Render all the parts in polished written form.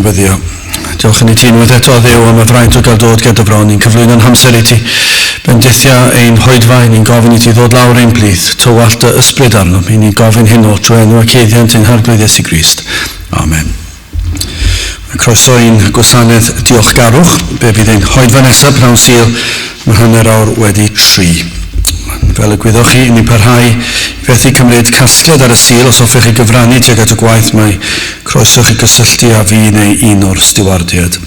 Weddio. Diolch yn i ti unwaith eto, Dduw, am y fraint o gael dod ger dy fron. Ni'n cyflwyno'n hamser i ti. Bendithia ein hoedfa, ni'n gofyn i ti ddod lawr ein plith, tywallt dy ysbryd arnom. I ni'n gofyn hyn oll trwy enw ac eiddiant ein Harglwydd Iesu Grist. Amen. Mae croeso i'n gwasanaeth diolchgarwch. Be fydd ein hoedfa nesaf pnawn Sul, mae 3:30. Fel y gwyddoch chi, ni'n parhau i fethu cymryd casgliad ar y Sul. Os hoffech chi gyfrannu tuag at y gwaith, mae croeso chi gysylltu â fi neu un o'r stiwardiaid.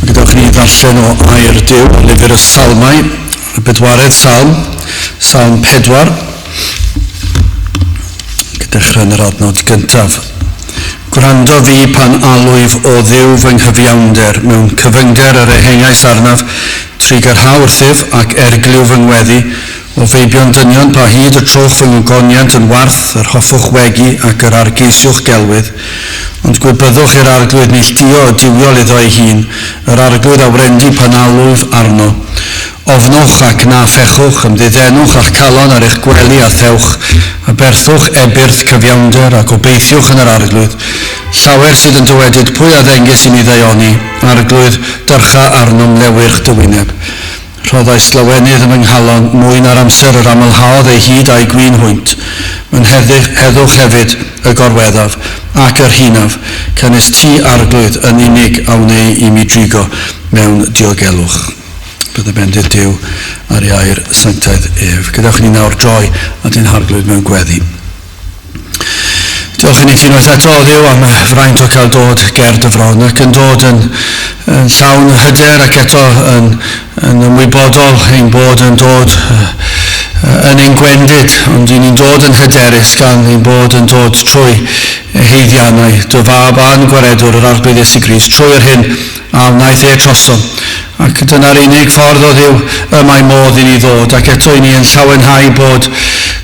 Gadewch i ni ddarllen o air Duw, o lyfr y Salmau, y bedwaredd salm, Salm 4. Dechrau yn yr adnod gyntaf. Gwrando fi pan alwyf o Dduw fy nghyfiawnder, mewn cyfyngder yr ehengais arnaf, trugarha wrthyf ac erglyw fy ngweddi, o feibion dynion pa hyd y trowch fy ngogoniant yn warth, yr hoffwch wegi ac yr argeisiwch gelwydd. Ond gwybyddwch i'r Arglwydd neilltuo y duwiol iddo ei hun, yr Arglwydd a wrendy pan alwyf arno. Ofnwch ac na phechwch, ymddiddenwch a'ch calon ar eich gwely a thewch, a berthwch ebyrth cyfiawnder a gobeithiwch yn yr Arglwydd. Llawer sydd yn dywedyd, pwy a ddengys i mi ddaioni? Arglwydd, dyrcha arnom lewyrch dy wyneb. Rhoddais lawenydd yn fy nghalon, mwy na'r amser yr amlhaodd ei hyd a'i gwin hwynt. Mae'n heddwch hefyd y gorweddaf, ac yr hunaf, canys ti, Arglwydd, yn unig a wnei i mi drigo mewn diogelwch. Bydde bendith Duw ar ei air sanctaidd ef. Gadewch i ni nawr droi at ein Harglwydd mewn gweddi. Diolch i ni ti unwaith eto, Dduw, am y fraint o cael dod ger dy fron ac yn dod yn, yn llawn hyder ac eto yn, yn ymwybodol ein bod yn dod yn ein gwendid, ond i ni'n dod yn hyderus gan ein bod yn dod trwy heiddiannau dy fab a'n gwaredwr yr Arglwydd Iesu Grist, trwy yr hyn a wnaeth e trosom. Ac dyna'r unig ffordd o Dduw y mae modd i ni ddod, ac eto i ni yn llawenhau bod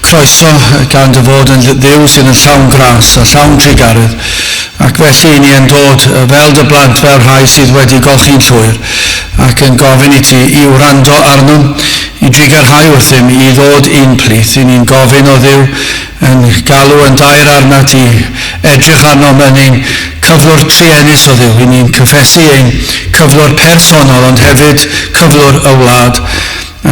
croeso gan dy fod yn Dduw sydd yn llawn gras a llawn trugaredd. Ac felly i ni yn dod fel dy blant, fel rhai sydd wedi golchi'n llwyr, ac yn gofyn i ti i wrando arnom, i drugarhau wrthym, i ddod i'n plith. I ni'n gofyn o Dduw yn galw yn daer arnat i edrych arnom yn ein cyflwr truenus o Dduw. I ni'n cyffesu ein cyflwr personol, ond hefyd cyflwr y wlad.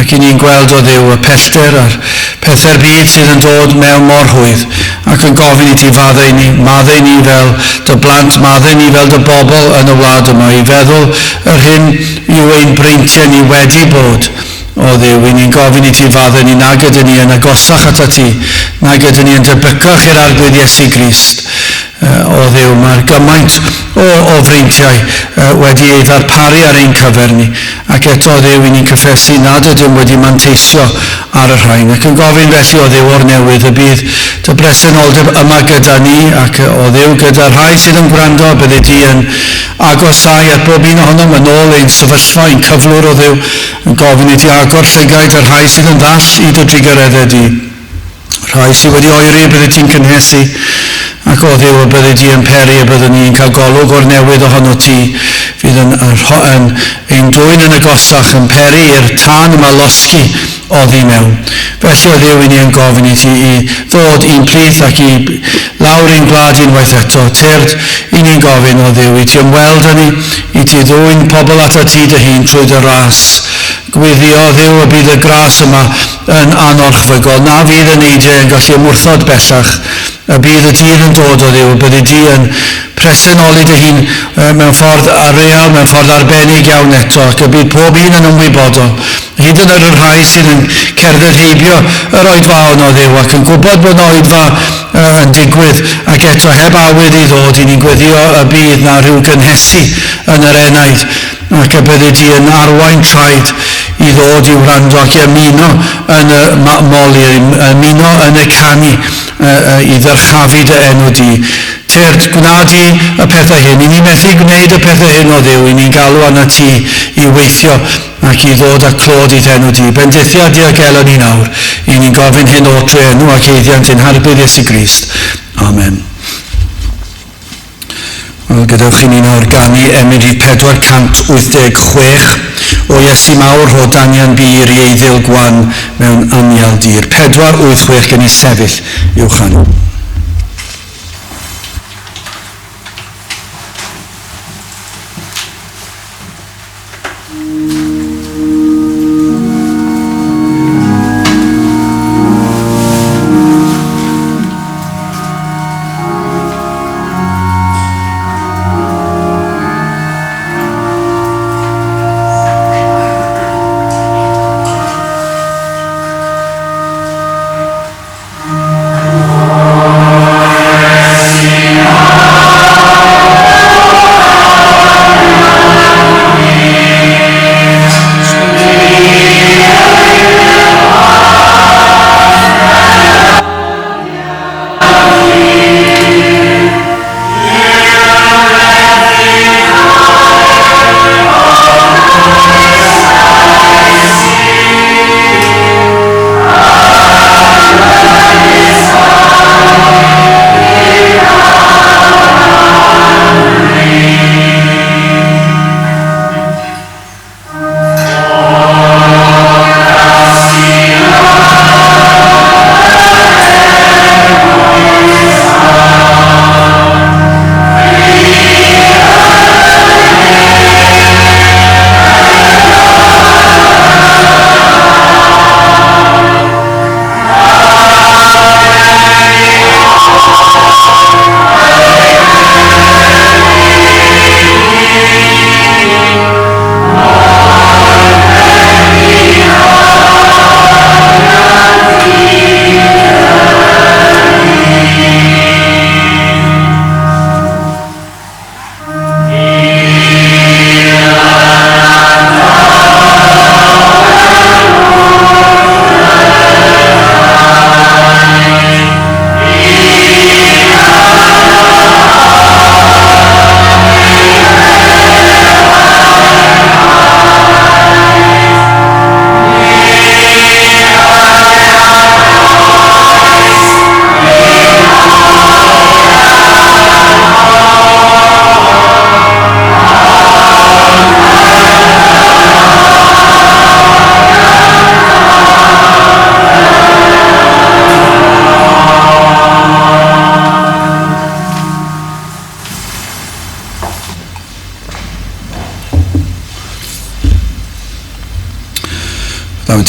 Ac i ni'n gweld o Dduw y pellter a'r pethau'r byd sydd yn dod mewn mor rhwydd, ac yn gofyn i ti faddau ni, maddau ni fel dy blant, maddau ni fel dy bobl yn y wlad yma, i feddwl yr hyn yw ein breintiau ni wedi bod. O Dduw, i ni'n gofyn i ti faddau ni nag ydyn ni yn agosach atat ti, nag ydyn ni yn debycach i'r Arglwydd Iesu Grist. O Dduw, mae'r gymaint o freintiau wedi ei ddarparu ar ein cyfer ni, ac eto, o Dduw, i ni'n cyffesu nad ydym wedi manteisio ar y rhain, ac yn gofyn felly, o Dduw, o'r newydd, y bydd dy bresenoldeb yma gyda ni, ac o Dduw, gyda rhai sydd yn gwrando, byddi di yn agosáu at bob un ohonom yn ôl ein sefyllfa, ein cyflwr, o Dduw, yn gofyn i ti agor llygaid y rhai sydd yn ddall i dy drugareddau di. Rhai sydd wedi oeri y byddi ti'n cynhesu, ac o Dduw y byddi di yn peri y byddwn ni'n cael golwg o'r newydd ohono ti, fydd yn, yn, yn ein dwyn yn agosach, yn peri i'r tân yma losgi oddi mewn. Felly o Dduw, i ni yn gofyn i ti i ddod i'n plith ac i lawr i'n gwlad unwaith eto. Tyrd, i ni'n gofyn o Dduw i ti ymweld â ni, i ti ddwyn pobl atat ti dy hun trwy dy ras. Gweddio, Dduw, y bydd y gras yma yn anorchfygol, na fydd y neidiau yn gallu ymwrthod bellach, y bydd y dydd yn dod o Dduw, y byddi di yn presenoli dy hun mewn ffordd areal, mewn ffordd arbennig iawn eto, ac y bydd pob un yn ymwybodol, hyd yn oed y rhai sydd yn cerdded heibio yr oedfaon o Dduw, ac yn gwybod bod yna oedfa yn digwydd, ac eto heb awydd i ddod, i ni'n gweddio y bydd na rhyw gynhesu yn yr enaid, ac y byddi di yn arwain traed i ddod i wrando ac i ymuno yn y moli, ymuno yn y canu, i ddyrchafu dy enw di. Tyrd, gwna di y pethau hyn. I ni methu gwneud y pethau hyn o Dduw, i ni'n galw arnat ti i weithio ac i ddod â clod i'th enw di. Bendithia diogelo ni nawr. I ni'n gofyn hyn oll trwy enw ac eiddiant ein Harglwydd Iesu Grist. Amen. Wel, gadewch i ni nawr ganu emyn rhif 486 o Iesu mawr rho danian bur i eiddil gwan mewn anial dir. 486 gen i sefyll i'w chanu.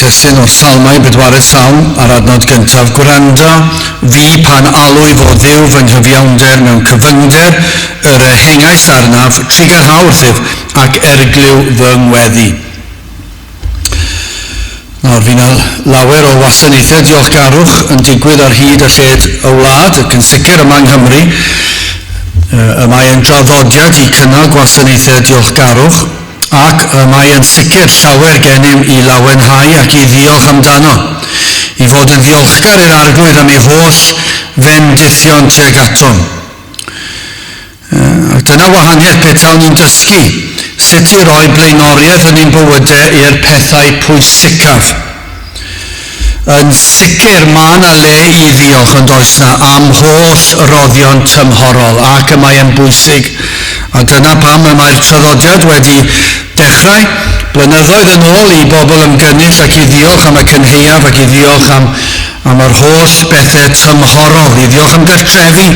testun o'r Salmau, bedwaredd salm a'r adnod gyntaf, Gwrando fi pan alwyf o Dduw fy nghyfiawnder mewn cyfyngder, yr ehengais arnaf, trugarha wrthyf ac erglyw fy ngweddi. Nawr, fi yna lawer o wasanaethau diolchgarwch yn digwydd ar hyd a lled y wlad, ac yn sicr yma yng Nghymru. Y mae yn draddodiad i cynnal gwasanaethau diolchgarwch, ac y mae yn sicr llawer gennym i lawenhau ac i ddiolch amdano, i fod yn ddiolchgar i'r Arglwydd am ei holl fendithion tuag atom. Ac dyna wahaniaeth petawn ni'n dysgu sut i roi blaenoriaeth yn ein bywydau i'r pethau pwysicaf. Yn sicr mae yna le i ddiolch yn does na am holl roddion tymhorol ac y mae e'n bwysig. A dyna pam y mae'r traddodiad wedi dechrau blynyddoedd yn ôl i bobl ymgynnull ac i ddiolch am y cynhaeaf ac i ddiolch am, am yr holl bethau tymhorol, i ddiolch am gartrefi,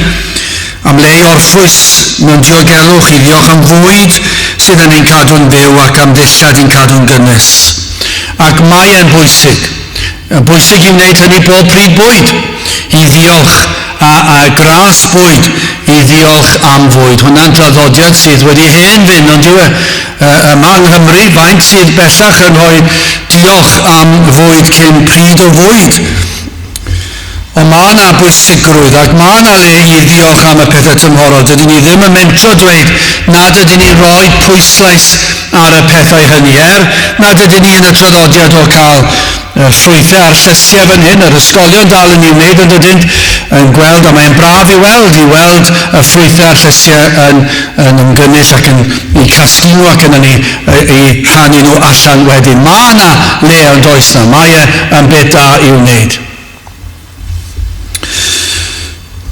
am le i orffwys mewn diogelwch, i ddiolch am fwyd sydd yn ein cadw'n fyw ac am ddillad i'n cadw'n gynnes. Ac mae e'n bwysig. Yn bwysig i wneud hynny bob pryd bwyd, i ddiolch a, a gras bwyd, i ddiolch am fwyd. Hwna'n draddodiad sydd wedi hen fynd, ond yw e? Yma yng Nghymru, faint sydd bellach yn rhoi diolch am fwyd cyn pryd o fwyd? Ond mae yna bwysigrwydd ac mae yna le i ddiolch am y pethau tymhorol. Dydyn ni ddim yn mentro dweud nad ydyn ni'n rhoi pwyslais ar y pethau hynny. Er nad ydyn ni yn y traddodiad o cael ffrwythau a'r llysiau fan hyn, yr ysgolion dal yn ei wneud yn dydynt, yn gweld, a mae'n braf i weld, i weld y ffrwythau a'r llysiau yn, yn ymgynnull ac yn eu casglu nhw ac yn eu, eu rhannu nhw allan wedyn. Mae yna le ond oes na, mae e yn beth da i'w wneud.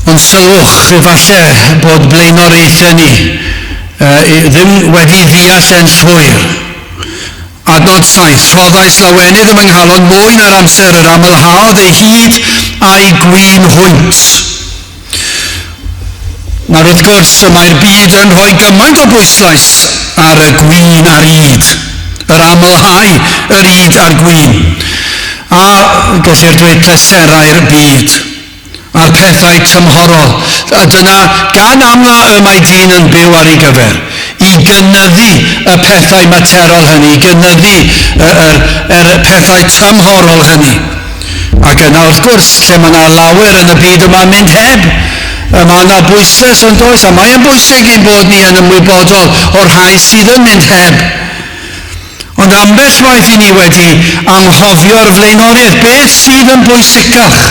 Ond sylwch, efallai bod blaenoriaethau ni ddim wedi ddeall e'n llwyr. Adnod 7, rhoddais lawenydd ym nghalon mwy na'r amser yr amlhaodd ei hyd a'i gwin hwynt. Nawr wrth gwrs, y mae'r byd yn rhoi gymaint o bwyslais ar y gwin a'r yd, yr amlhau yr yd a'r gwin, a gellir dweud pleserau'r byd, a'r pethau tymhorol. A dyna gan amla y mae dyn yn byw ar ei gyfer, i gynyddu y pethau materol hynny, i gynyddu yr, yr pethau tymhorol hynny. Ac yna wrth gwrs, lle mae yna lawer yn y byd yma'n mynd heb, y mae yna bwyslais yn does, a mae'n bwysig ein bod ni yn ymwybodol o'r rhai sydd yn mynd heb. Ond ambell waith i ni wedi anghofio'r flaenoriaeth, beth sydd yn bwysicach?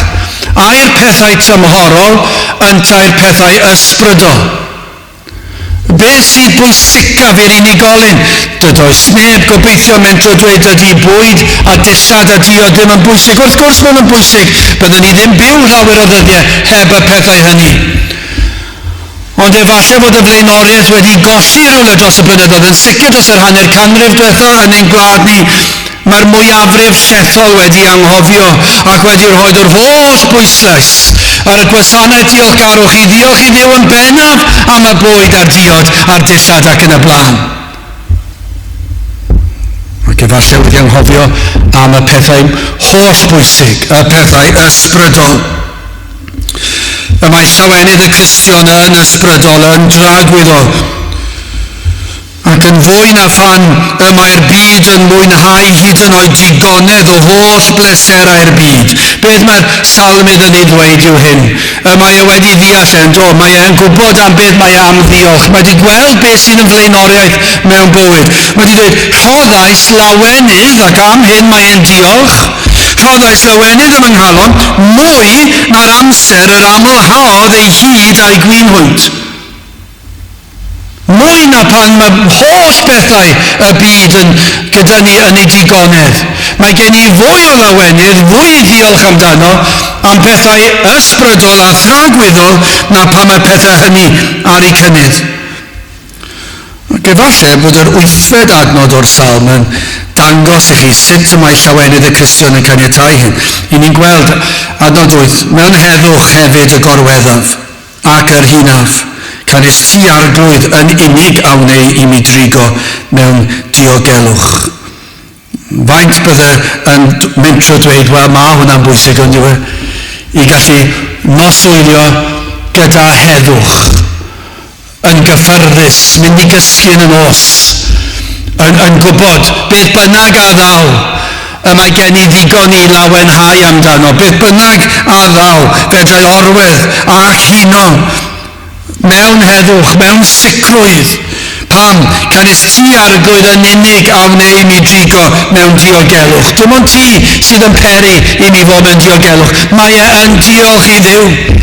Ai'r pethau tymhorol yntau'r pethau ysbrydol? Beth sydd bwysicaf i'r unigolyn? Dydoes neb gobeithio mentro dweud dydy bwyd a dillad a diod ddim yn bwysig. Wrth gwrs maen nhw'n bwysig. Byddwn ni ddim byw llawer o ddyddiau heb y pethau hynny. Ond efallai fod y flaenoriaeth wedi golli rhywle dros y blynyddoedd, yn sicr dros yr hanner canrif diwetha yn ein gwlad ni. Mae'r mwyafrif llethol wedi anghofio ac wedi rhoi yr holl bwyslais ar y gwasanaeth diolchgarwch i ddiolch i Dduw yn bennaf am y bwyd a'r diod a'r dillad ac yn y blaen. Ac efallai wedi anghofio am y pethau holl bwysig, y pethau ysbrydol. Y mae llawenydd y Cristion yn ysbrydol, yn dragwyddol. Ac yn fwy na phan y mae'r byd yn mwynhau hyd yn oed digonedd o holl bleserau'r byd. Beth mae'r salmydd yn ei ddweud yw hyn. Y mae e wedi ddeall e'n do, mae e'n gwybod am beth mae e am ddiolch. Mae wedi gweld beth sydd yn flaenoriaeth mewn bywyd. Mae wedi dweud, rhoddais lawenydd, ac am hyn mae e'n diolch. Rhoddais lawenydd ym nghalon, mwy na'r amser yr amlhaodd ei hyd a'i gwin hwynt. Mwy na pan mae holl bethau y byd yn, gyda ni yn ei digonedd. Mae gen i fwy o lawenydd, fwy i ddiolch amdano am pethau ysbrydol a thragwyddol na pan mae pethau hynny ar eu cynnydd. Ac efallai bod yr wythfed adnod o'r salm yn dangos i chi sut y mae llawenydd y Cristion yn caniatáu hyn. I ni'n gweld adnod 8, mewn heddwch hefyd y gorweddaf, ac yr hunaf, canys ti arglwydd yn unig a wnei i mi drigo mewn diogelwch. Faint bydde yn mentro dweud, wel, mae hwnna'n bwysig, ond yw e, i gallu noswylio gyda heddwch, yn gyffyrddus, mynd i gysgu yn y nos, yn gwybod beth bynnag a ddaw, y mae gen i ddigon i lawenhau amdano, beth bynnag a ddaw, fedrai orwedd a huno mewn heddwch, mewn sicrwydd. Pam? Canys ti, Arglwydd, yn unig a wnei mi drigo mewn diogelwch. Dim ond ti sydd yn peri i mi fod mewn diogelwch. Mae e yn diolch i Dduw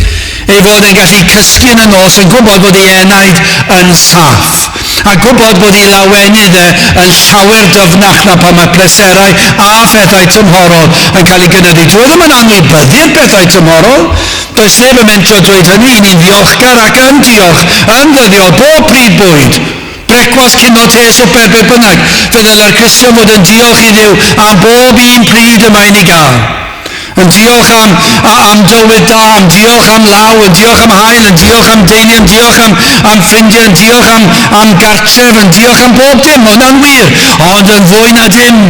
ei fod e'n gallu cysgu yn y nos yn gwybod bod ei enaid yn saff, a gwybod bod ei lawenydd e yn llawer dyfnach na pan mae pleserau a phethau tymhorol yn cael ei gynyddu. Dyw e ddim yn anwybyddu'r pethau tymhorol. Does neb yn mentro dweud hynny. I ni'n ddiolchgar ac yn diolch yn ddyddiol bob pryd bwyd. Brecwast, cinio, te, swper, be bynnag. Fe ddylai'r Cristion fod yn diolch i Dduw am bob un pryd y mae'n ei gael. Yn diolch am dywydd da, yn diolch am law, yn diolch am haul, yn diolch am deulu, yn diolch am ffrindiau, yn diolch am gartref, yn diolch am bob dim. Mae hwnna'n wir, ond yn fwy na dim.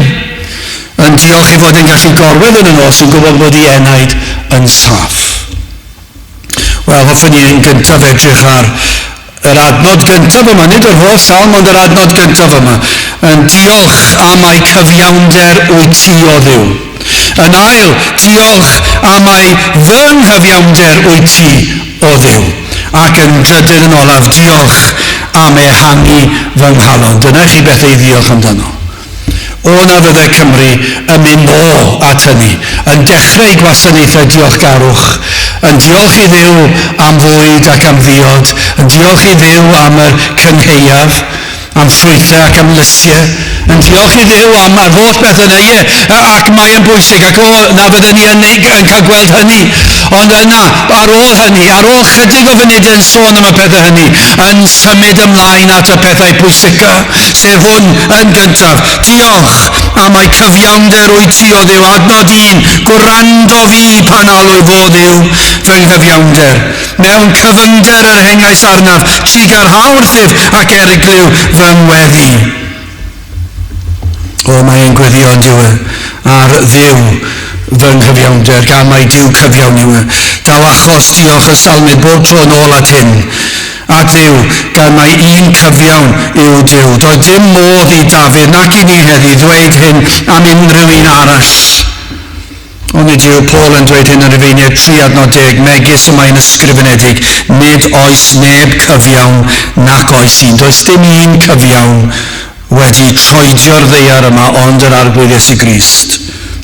Yn diolch i fod yn gallu gorwedd yn y nos yn gwybod bod ei enaid yn saff. Wel, hoffwn i yn gyntaf edrych ar yr adnod gyntaf yma, nid yr holl salm, ond yr adnod gyntaf yma. Yn diolch am ei cyfiawnder wyt ti o Dduw. Yn ail, diolch am ei fy nghyfiawnder wyt ti o Dduw. Ac yn drydydd yn olaf, diolch am ehangu fy nghalon. Dyna chi beth ei ddiolch amdano. O na fydde Cymru yn mynd nôl at hynny, yn dechrau gwasanaethau diolchgarwch, yn diolch i Dduw am fwyd ac am ddiod, yn diolch i Dduw am yr cynhaeaf, am ffrwythau ac am lysiau, yn diolch i Dduw am yr holl beth yna, ie, ac mae yn bwysig, ac o, na fydden ni yn cael gweld hynny. Ond yna, ar ôl hynny, ar ôl chydig o funudau yn sôn am y pethau hynny, yn symud ymlaen at y pethau pwysica, sef hwn yn gyntaf. Diolch am ei cyfiawnder wyt ti o Dduw. Adnod 1, gwrando fi pan alw fo Dduw fy nghyfiawnder. Mewn cyfyngder yr hengais arnaf, trugarha wrthyf ac erglyw fy ngweddi. O, mae e'n gweddio yn dyw e, ar Dduw fy nghyfiawnder, gan mai Duw cyfiawn yw e. Daw achos diolch y salmydd bob tro yn ôl at hyn, at Dduw, gan mai un cyfiawn yw Duw. Doedd dim modd i Dafydd nac i ni heddi ddweud hyn am unrhyw un arall. Ond nid yw Paul yn dweud hyn yn Rufeiniaid 3 adnod 10, megis y mae'n ysgrifenedig, nid oes neb cyfiawn nac oes un. Does dim un cyfiawn wedi troedio'r ddaear yma ond yr Arglwydd Iesu Grist.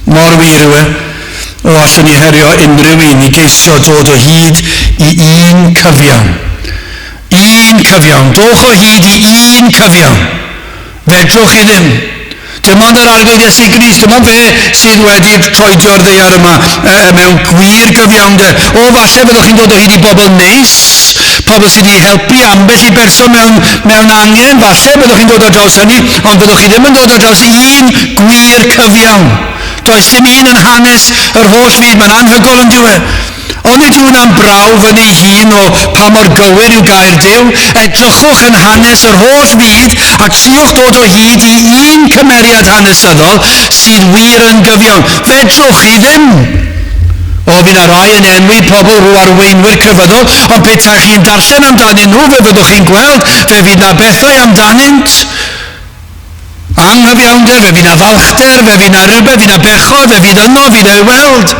Mor wir yw e. O, allwn ni herio unrhyw un i geisio dod o hyd i un cyfiawn. Un cyfiawn. Dowch o hyd i un cyfiawn. Fedrwch chi ddim. Dim ond yr Arglwydd Iesu Grist, dim ond fe sydd wedi troedio'r ddaear yma mewn gwir gyfiawnder. O, falle byddwch chi'n dod o hyd i bobl neis, pobl sydd wedi helpu ambell i berson mewn angen, falle byddwch chi'n dod ar draws hynny, ond byddwch chi ddim yn dod ar draws un gwir cyfiawn. Does dim un yn hanes yr holl fyd, mae'n anhygoel yn dyw e. Ond nid yw hwnna'n brawf yn ei hun o pa mor gywir yw gair Duw. Edrychwch yn hanes yr holl fyd a triwch dod o hyd i un cymeriad hanesyddol sydd wir yn gyfiawn. Fedrwch chi ddim. O, fydd 'na rai yn enwi pobl rhyw arweinwyr crefyddol, ond petai chi'n darllen amdanyn nhw, fe fyddwch chi'n gweld, fe fydd 'na bethau amdanynt. Anghyfiawnder, fe fydd 'na falchder, fe fydd 'na rywbeth, fydd 'na bechod, fe fydd yno, fydd e'i weld.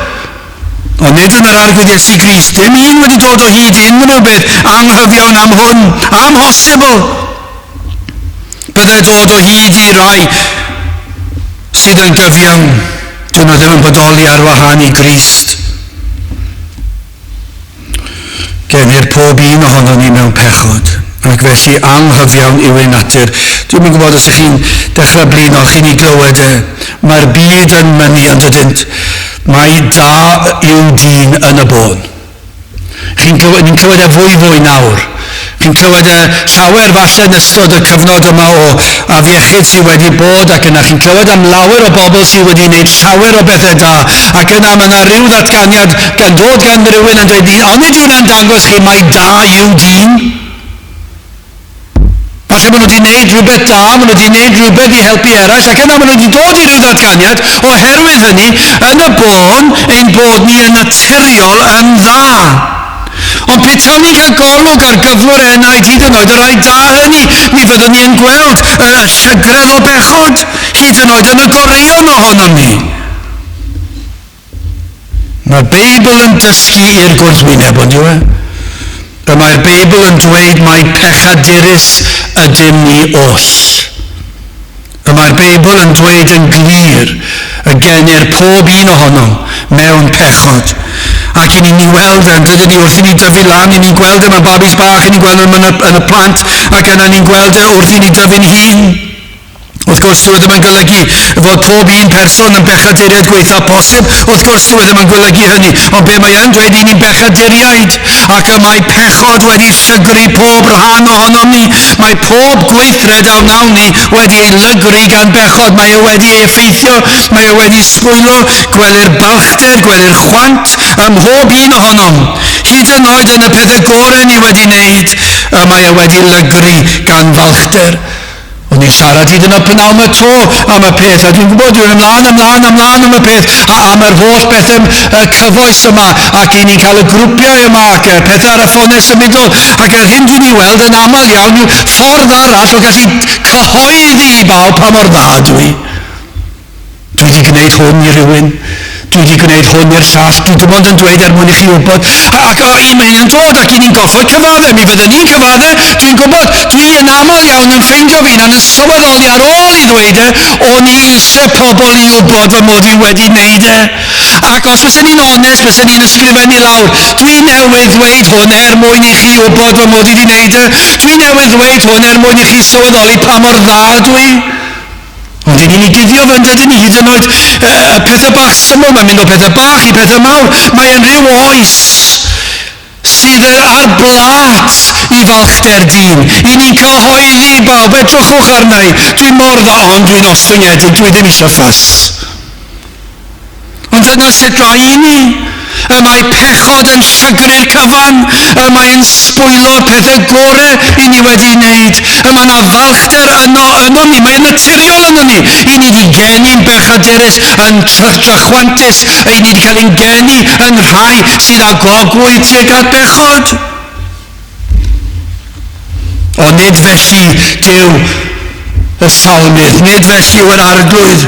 Ond nid yn yr Arglwydd Iesu Grist, dim un wedi dod o hyd i unrhyw beth anghyfiawn am hwn. Amhosibl! Byddai dod o hyd i rai sydd yn gyfiawn, dyn nhw ddim yn bodoli ar wahân i Grist. Genir pob un ohonon ni mewn pechod, ac felly anghyfiawn yw ein natur. Dwi'm yn gwybod os ych chi'n dechrau blino, chi'n ei glywed e. Mae'r byd yn mynnu, yn dydynt, mai da yw dyn yn y bôn. Chi'n clywed, ni'n clywed e fwy fwy nawr. Chi'n clywed e llawer falle yn ystod y cyfnod yma o afiechyd sydd wedi bod, ac yna chi'n clywed am lawer o bobl sydd wedi gwneud llawer o bethau da, ac yna mae yna rhyw ddatganiad gan dod gan rywun yn dweud, onid yw hwnna'n dangos chi mai da yw dyn? Falle maen nhw wedi gwneud rhywbeth da, maen nhw wedi gwneud rhywbeth i helpu eraill, ac yna maen nhw wedi dod i ryw ddatganiad oherwydd hynny, yn y bôn, ein bod ni yn naturiol yn dda. Ond petawn ni'n cael golwg ar gyflwr enaid hyd yn oed y rhai da hynny, mi fyddwn ni yn gweld y llygredd o bechod, hyd yn oed yn y goreuon ohonom ni. Mae'r Beibl yn dysgu i'r gwrthwyneb, ond yw e? Y mae'r Beibl yn dweud mai pechadurus ydym ni oll. Y mae'r Beibl yn dweud yn glir y genir pob un ohonom mewn pechod. Ac i ni'n weld yn dydyn ni wrth i ni dyfu lan, i ni'n gweld e mewn babis bach, i ni'n gweld e yn y, yn y plant, ac yna ni'n gweld e wrth i ni dyfu'n hun. Wrth gwrs, dyw e ddim yn golygu fod pob un person yn bechaduriaid gweitha posib. Wrth gwrs, dyw e ddim yn golygu hynny. Ond be mae yn dweud, i ni'n bechaduriaid, ac y mae pechod wedi llygru pob rhan ohonom ni. Mae pob gweithred a wnawn ni wedi ei lygru gan bechod. Mae e wedi ei effeithio, mae e wedi sbwylo. Gwelir balchder, gwelir chwant ym mhob un ohonom. Hyd yn oed yn y pethau gorau ni wedi wneud, y mae e wedi lygru gan falchder. O'n i'n siarad hyd yn oed pnawn yma to am y peth, a dwi'n gwybod dwi'n ymlaen, ymlaen, ymlaen am y peth, a am yr holl bethau cyfoes yma, ac i ni'n cael y grwpiau yma, ac y pethau ar y ffonau symudol, ac yr hyn dwi'n ei weld yn aml iawn yw ffordd arall o gallu cyhoeddi i bawb pa mor dda dwi. Dwi wedi gwneud hwn i rhywun, dwi wedi gwneud hwn i'r llall, dwi dim ond yn dweud er mwyn i chi wybod. Ac o, un mae hynny'n dod ac i ni'n gorfod cyfadde, mi fydden ni'n cyfadde, dwi'n gwybod, dwi yn aml iawn yn ffeindio fi hunan yn sylweddoli ar ôl i ddweud e, o'n i eisiau pobl i wybod fy mod i wedi wneud e. Ac os fysen ni'n onest, fysen ni'n ysgrifennu lawr, dwi newydd ddweud hwn er mwyn i chi wybod fy mod i wedi wneud e, dwi newydd ddweud hwn er mwyn i chi sylweddoli pa mor dda dwi. Ond dyn ni'n ei guddio fe, dydyn ni, hyd yn oed y pethau bach syml, mae'n mynd o pethau bach i pethau mawr. Mae yn rhyw oes sydd ar blat i falchder dyn. I ni'n cyhoeddi bawb, edrychwch arna i, dwi mor dda, ond dwi'n ostyngedig, dwi ddim eisiau ffys. Ond dyna sut rai i ni. Y mae pechod yn llygru'r cyfan. Y mae yn sbwylo'r pethau gore i ni wedi wneud. Y mae yna falchder yno, yno ni. Mae'n naturiol yno ni. I ni wedi geni'n bechadurus, yn trachwantus. I ni wedi cael ein geni yn rhai sydd â gogwydd tuag at bechod. Ond nid felly Duw y salmydd, nid felly yw'r arglwydd.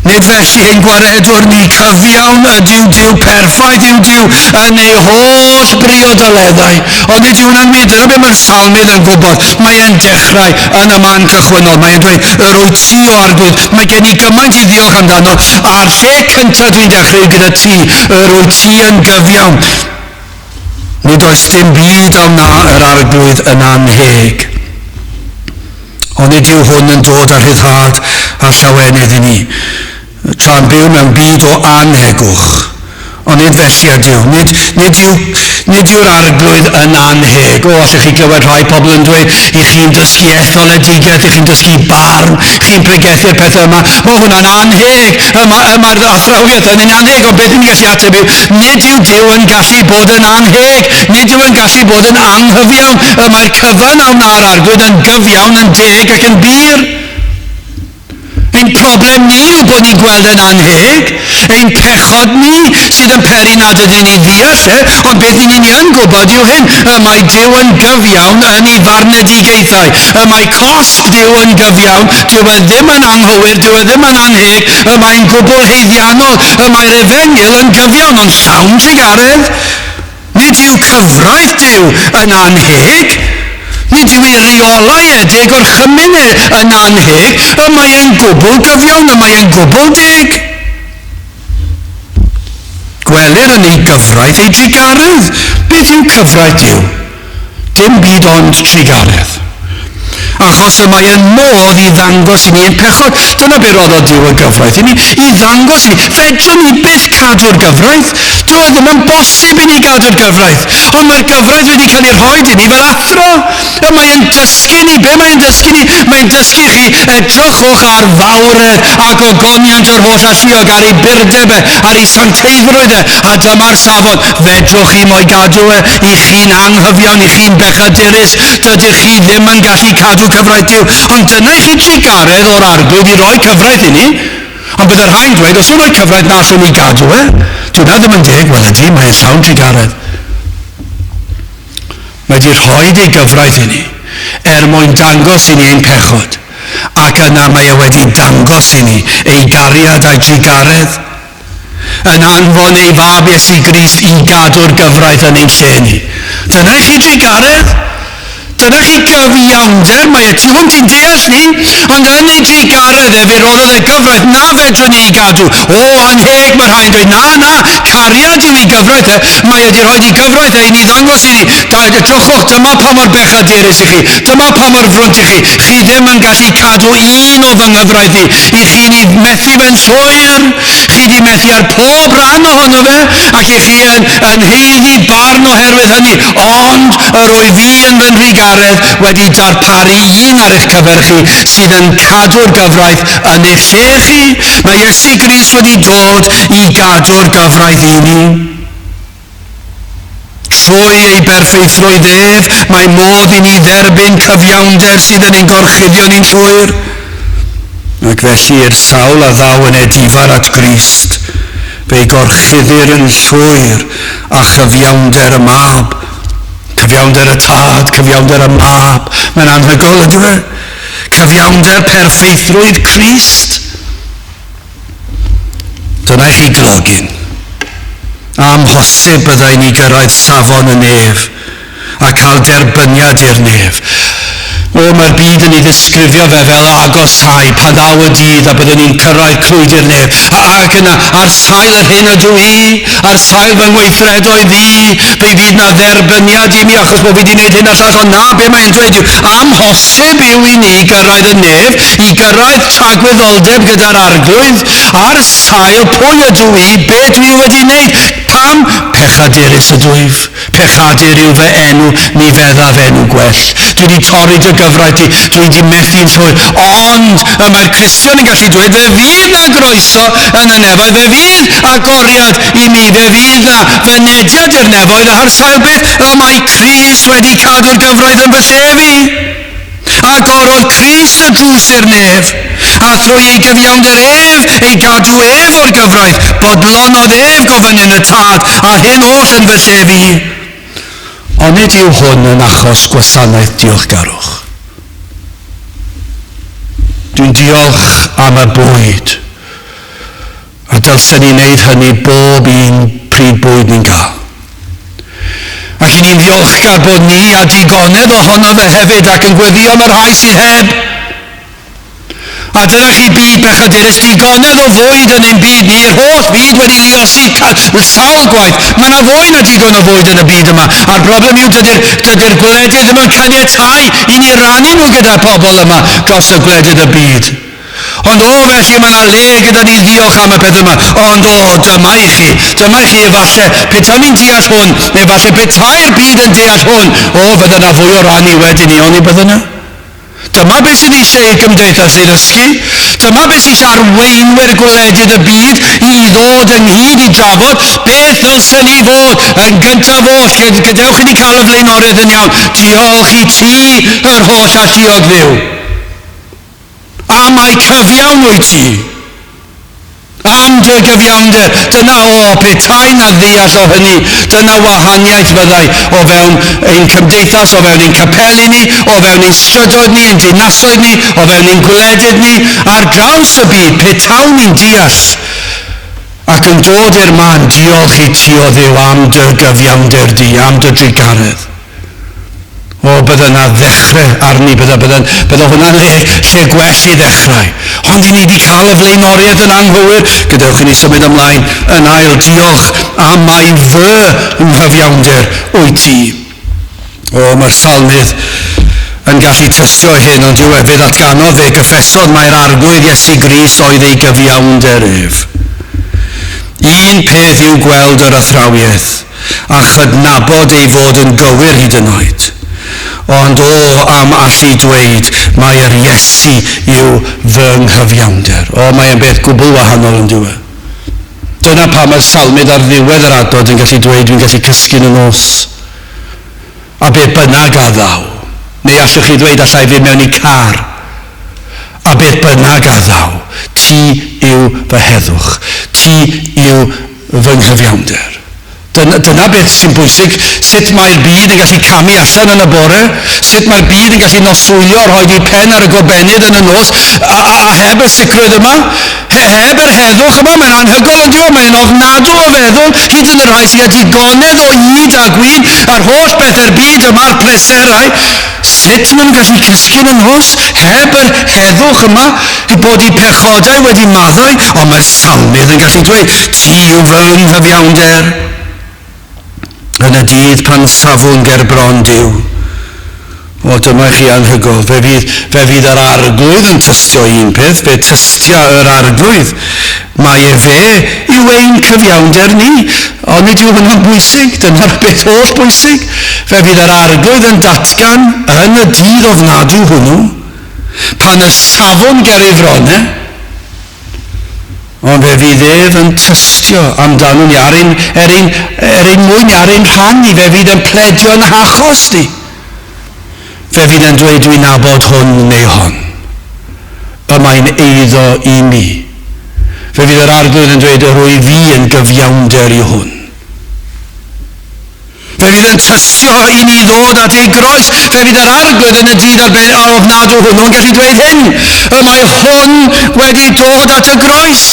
Nid felly ein gwaredwr ni, cyfiawn ydyw Duw, perffaith yw Duw yn ei holl briodoleddau. Ond nid yw hwnna'n wir, dyna beth mae'r salmydd yn gwybod. Mae e'n dechrau yn y man cychwynnol. Mae e'n dweud, yr wyt ti o arglwydd, mae gen i gymaint i ddiolch amdano, a'r lle cyntaf dwi'n dechrau yw gyda ti, yr wyt ti yn gyfiawn. Nid oes dim byd a wna yr arglwydd yn annheg. Ond nid yw hwn yn dod â rhyddhad a llawenydd i ni, tra'n byw mewn byd o annhegwch. Ond nid felly ydyw. Nid, nid, yw, nid yw'r arglwydd yn annheg. O, allwch chi glywed rhai pobl yn dweud, i chi'n dysgu etholedigaeth, i chi'n dysgu barn, chi'n pregethu'r pethau yma. Mae hwnna'n annheg. Y mae'r ma athrawiaeth yn annheg, ond beth ni'n gallu ateb yw, nid yw Duw yn gallu bod yn annheg. Nid yw yn gallu bod yn anghyfiawn. Y mae'r cyfan a wna'r arglwydd yn gyfiawn, yn deg ac yn bur. Ein problem ni yw bod ni'n gweld yn annheg, ein pechod ni sydd yn peri nad ydyn ni'n ddeall e, ond beth ni'n ni yn gwybod yw hyn, y mae Duw yn gyfiawn yn ei farnedigaethau, y mae cosb Duw yn gyfiawn, dyw e ddim yn anghywir, dyw e ddim yn annheg, y mae'n gwbl haeddiannol, y mae'r efengyl yn gyfiawn, ond llawn trugaredd. Nid yw cyfraith Duw yn annheg. Nid yw ei reolau e, deg orchymyn e, yn annheg. Y mae e'n gwbl gyfiawn, y mae e'n gwbl deg. Gwelir yn ei gyfraith ei drugaredd. Beth yw cyfraith Duw? Dim byd ond trugaredd. Achos y mae yn modd i ddangos i ni ein pechod. Dyna be roddodd Duw y gyfraith i ni, i ddangos i ni. Fedrwn ni byth cadw'r gyfraith. Dyw e ddim yn bosib i ni gadw'r gyfraith. Ond mae'r gyfraith wedi cael ei rhoi i ni fel athro. A mae'n dysgu ni. Be mae'n dysgu ni? Mae'n dysgu chi edrychwch ar fawredd a gogoniant yr holl alluog, ar ei burdeb e, ar ei sancteiddrwydd e, a dyma'r safon. Fedrwch chi mo'i gadw e, i chi'n anghyfiawn, i chi'n bechadurus, dydych chi ddim yn gallu cadw cyfraith Duw. Ond dyna i chi trugaredd o'r Arglwydd i roi cyfraith i ni. Ond bydde rhai'n dweud, os yw'n rhoi cyfraith na allwn ni gadw e, dyw hwnna ddim yn deg. Wel ydy, mae'n llawn trugaredd. Mae wedi rhoi ei gyfraith i ni, er mwyn dangos i ni ein pechod, ac yna mae e wedi dangos i ni ei gariad a'i drugaredd, yn anfon ei fab Iesu Grist i gadw'r gyfraith yn ein lle ni. Dyna i chi drugaredd. Dyna chi gyfiawnder, mae e tu hwnt i'n deall ni, ond yn ei drugaredd e fe roddodd e gyfraith na fedrwn ni ei gadw. O, anheg, mae rhai'n dweud, na, na, cariad yw ei gyfraith e, mae e wedi rhoi ei gyfraith e i ni ddangos i ni, edrychwch, dyma pa mor bechadurus i chi, dyma pa mor frwnt i chi, chi ddim yn gallu cadw un o fy nghyfraith i, i chi ni methu fe'n llwyr, chi di methu ar pob rhan ohono fe, ac i chi yn haeddu barn oherwydd hynny, ond yr wyf fi yn fy nhrugaredd wedi darparu un ar eich cyfer chi sydd yn cadw'r gyfraith yn eich lle chi. Mae Iesu Grist wedi dod i gadw'r gyfraith i ni. Trwy ei berffeithrwydd ef, mae modd i ni dderbyn cyfiawnder sydd yn ein gorchuddio ni'n llwyr. Ac felly i'r sawl a ddaw yn edifar at Grist, fe'i gorchuddir yn llwyr â chyfiawnder y Mab. Cyfiawnder y Tad, cyfiawnder y Mab. Mae'n anhygoel, ydyw e? Cyfiawnder perffeithrwydd Crist. Dyna i chi glogyn. Amhosib byddai ni gyrraedd safon y nef a cael derbyniad i'r nef. O, mae'r byd yn ei ddisgrifio fe fel agosáu pan ddaw y dydd a byddwn ni'n cyrraedd clwydi'r nef. Ac yna, ar sail yr hyn ydw i, ar sail fy ngweithredoedd i, fe fydd na dderbyniad i mi achos bod fi wedi gwneud hyn a llall. Ond na, be mae'n dweud yw, amhosib yw i ni gyrraedd y nef, i gyrraedd tragwyddoldeb gyda'r Arglwydd, ar sail pwy ydw i, be dwi wedi wneud, pam pechadurus ydwyf, pechadur yw fy enw, ni feddaf enw gwell. Dwi wedi torri dy gyfraith di, dwi wedi methu'n llwyr. Ond y mae'r Cristion yn gallu dweud, fe fydd na groeso yn y nefoedd, fe fydd agoriad i mi, fe fydd na fynediad i'r nefoedd, ar sail beth? Y mae Crist wedi cadw'r gyfraith yn fy lle fi. Agorodd Crist y drws i'r nef, a thrwy ei gyfiawnder ef, ei gadw ef o'r gyfraith, bodlonodd ef gofynion y Tad, a hyn oll yn fy lle fi. Onid yw hwn yn achos gwasanaeth diolchgarwch? Dwi'n diolch am y bwyd, a dylsen ni wneud hynny bob un pryd bwyd ni'n gael. Ac i ni'n ddiolchgar bod ni a digonedd ohono fe hefyd ac yn gweddio am y rhai sydd heb. A dyna chi byd pechadurus, digonedd o fwyd yn ein byd ni, yr holl fyd wedi luosi sawl gwaith. Mae yna fwy na digon o fwyd yn y byd yma. A'r broblem yw dydy'r dydy gwledydd ddim yn caniatáu i ni rannu nhw gyda pobl yma dros y gwledydd y byd. Ond o, felly mae yna le gyda ni ddiolch am y peth yma. Ond o, dyma i chi. Dyma i chi efallai, petawn ni'n deall hwn, neu efallai petai'r byd yn deall hwn, o, fydda yna fwy o rannu wedyn ni, oni bydda yna? Dyma beth sydd eisiau i'r gymdeithas ei ddysgu. Dyma beth sydd eisiau arweinwyr gwledydd y byd i ddod ynghyd i drafod beth ddylsen ni fod yn gyntaf oll. Gadewch i ni cael y flaenoriaeth yn iawn. Diolch i ti, yr holl alluog Dduw. A mai cyfiawn wyt ti. Am dy gyfiawnder. Dyna, o, petai na ddeall o hynny, dyna wahaniaeth fyddai o fewn ein cymdeithas, o fewn ein capeli ni, o fewn ein strydoedd ni, ein dinasoedd ni, o fewn ein gwledydd ni, ar draws y byd, petawn ni'n deall ac yn dod i'r man, diolch i ti o Dduw am dy gyfiawnder di, am dy drugaredd. O, bydde yna ddechrau arni, bydde, bydde, bydde hwnna'n le, lle gwell i ddechrau. Ond i ni wedi cael y flaenoriaeth yn anghywir. Gadewch i ni symud ymlaen yn ail. Diolch am mai fy nghyfiawnder wyt ti. O, mae'r salmydd yn gallu tystio hyn, ond yw e, fe ddatganodd, fe gyffesodd mai'r Arglwydd Iesu Grist oedd ei gyfiawnder ef. Un peth yw gweld yr athrawiaeth a chydnabod ei fod yn gywir hyd yn oed. Ond o am allu dweud mai yr Iesu yw fy nghyfiawnder. O, mae e'n beth gwbl wahanol yn dyw e. Dyna pam mae'r salmydd ar ddiwedd yr adnod yn gallu dweud dwi'n gallu cysgu yn y nos. A be bynnag a ddaw. Neu allwch chi ddweud allai fynd mewn i car. A beth bynnag a ddaw, ti yw fy heddwch. Ti yw fy nghyfiawnder. Dyna, dyna beth sy'n bwysig, sut mae'r byd yn gallu camu allan yn y bore, sut mae'r byd yn gallu noswylio a rhoi ei pen ar y gobennydd yn y nos, a, a, a heb y sicrwydd yma, he, heb yr heddwch yma, mae'n anhygoel yn diwy, mae'n ofnadw o feddwl, hyd yn y rhai sy'n gallu digonedd o hyd a gwyn, a'r holl bethau'r byd yma'r pleserau, sut maen nhw'n gallu cysgu yn y nos heb yr heddwch yma, i bod eu pechodau wedi maddau, ond mae'r salmydd yn gallu dweud, ti yw fy nghyfiawnder. Yn y dydd pan safwn ger bron Duw. O, dyma chi anhygoel. Fe fydd, fe fydd yr arglwydd yn tystio un peth, fe tystia yr arglwydd. Mae efe yw ein cyfiawnder ni. Ond nid yw hwnna'n bwysig, dyna'r beth holl bwysig. Fe fydd yr arglwydd yn datgan yn y dydd ofnadw hwnnw, pan y safwn ger ei fron e, ond fe fydd ef yn tystio amdano ni ar ein, er ein, er ein mwyn ni, ar ein rhan ni, fe fydd yn pledio'n hachos ni. Fe fydd yn dweud dwi'n nabod hwn neu hon. Y mae'n eiddo i mi. Fe fydd yr arglwydd yn dweud yr wyf fi yn gyfiawnder i hwn. Fe fydd yn tystio i ni ddod at ei groes. Fe fydd yr arglwydd yn y dydd arbennig a ofnadw hwnnw yn gallu dweud hyn. Y mae hwn wedi dod at y groes.